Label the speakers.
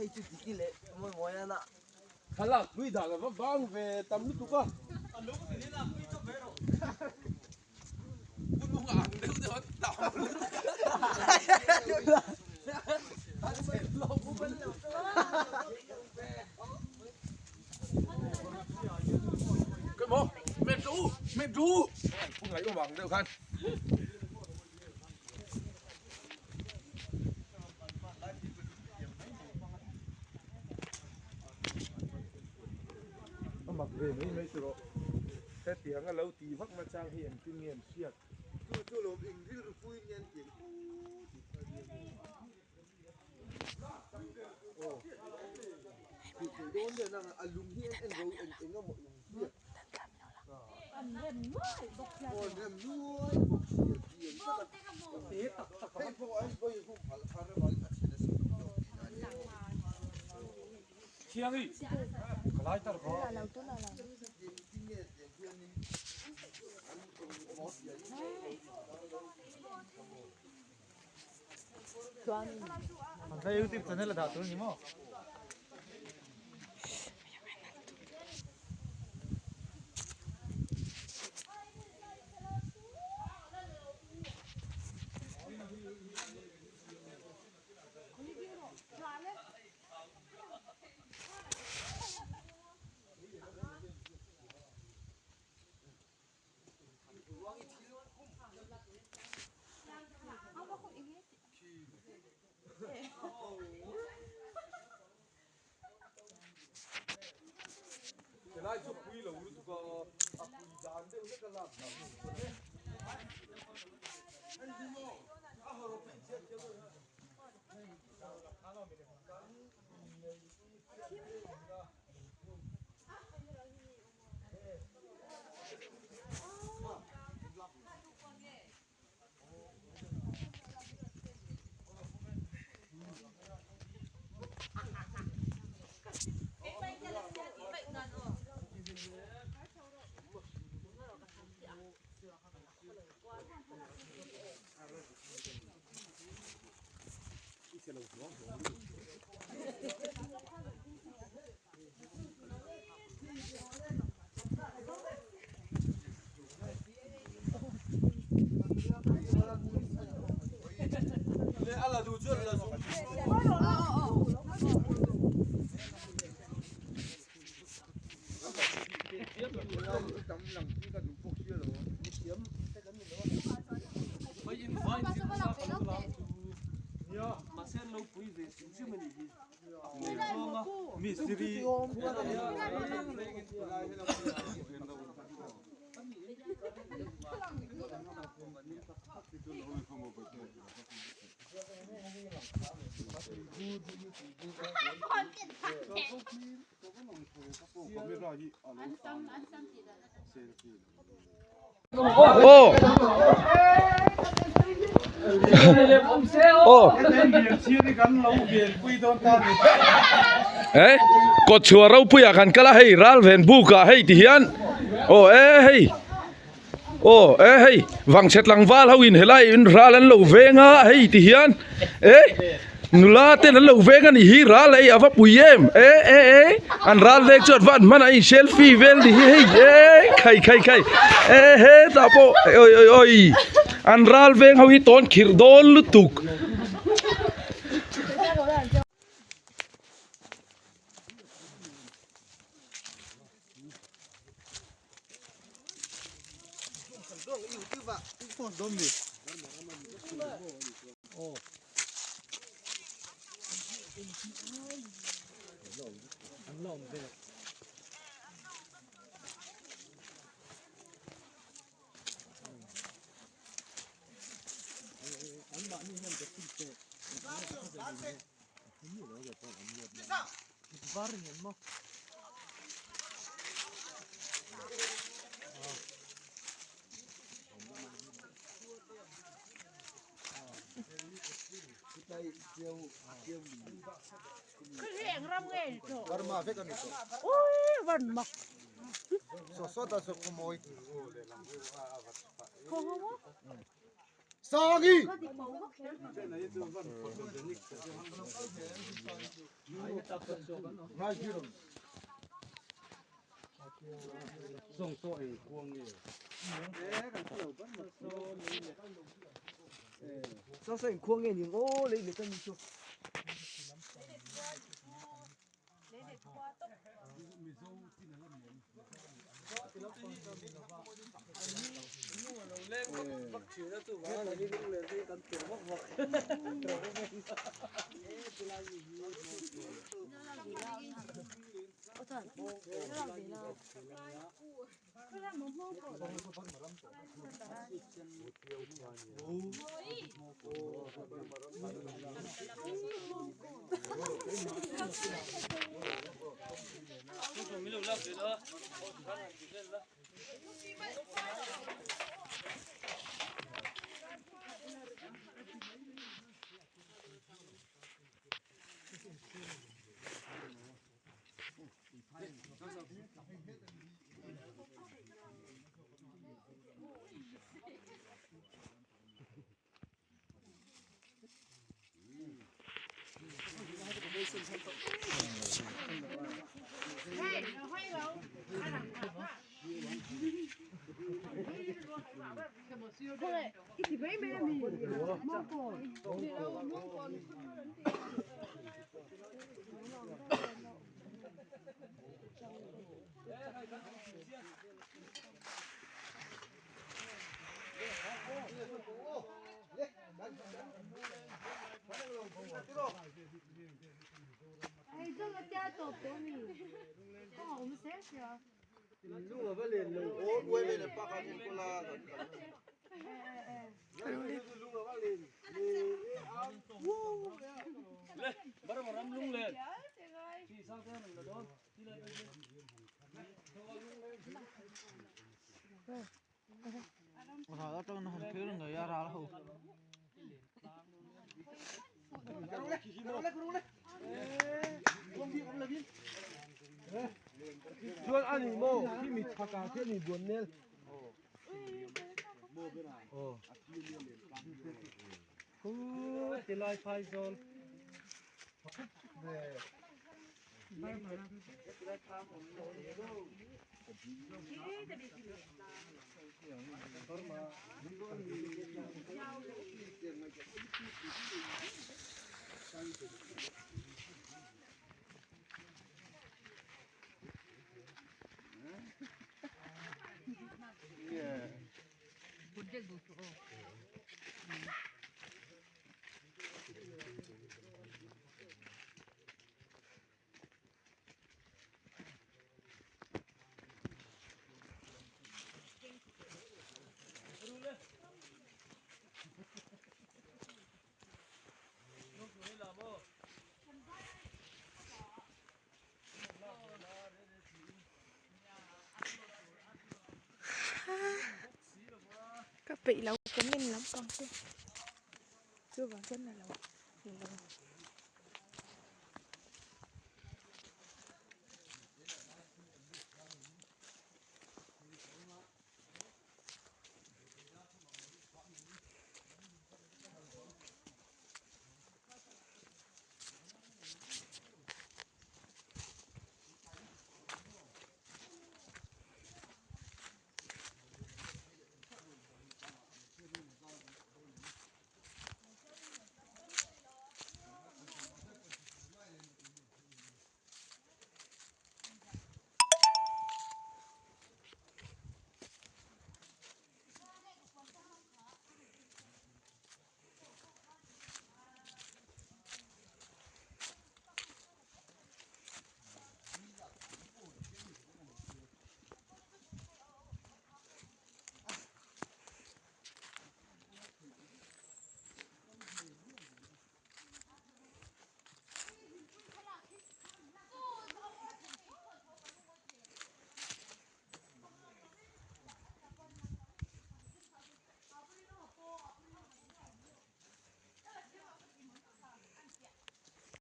Speaker 1: Hei chu Diki leh Mawimawia na.
Speaker 2: Thlalak pui dan a va vang ve tam lutuk a. A mak ve mai mai chu rawh. Hetiang a lo tih vak na chang hi engtin nge an hriat?
Speaker 3: Chu chu lawm eng rilru puiin nge an tih tih kha a nia maw? Aw tih theih dawn nen a a lung hi en en ro eng eng emaw in hriat aw an rem nuai bawk sia lian tak a hei pawh a vawi humhalh kha ramah a chhe nasa tawh zawk tihna a nia maw?
Speaker 4: YouTube channel a dah tur a ni maw?
Speaker 2: Helai chu pui lo lutuk a, a pui dan deuh hlek a lak dan a ni.
Speaker 5: Aw aw eh kawtchhuah ropuiah kan kal a hei ral ven buk ah hei ti hian aw e hei aw e hei vangchhe tlangval ho in helai in ral an lo veng a hei ti hian e nula ten an lo veng a nih hi ral ei a va pui em e e e an ral veng chuan van hman a in selfie vel ni hi hei e khai khai khai e hetah pawh oi oi oi an ral veng ho hi tawn khirh dawn lutuk.
Speaker 3: Sangi!
Speaker 1: Saw saw engkhuang nge ni aw lei let a ni chu.
Speaker 2: Chuan a ni maw khi mi chhakah khian in buan nel. Tilai phaizawl.
Speaker 4: Ka peih lo comment lampang te chuvang chuan a lo.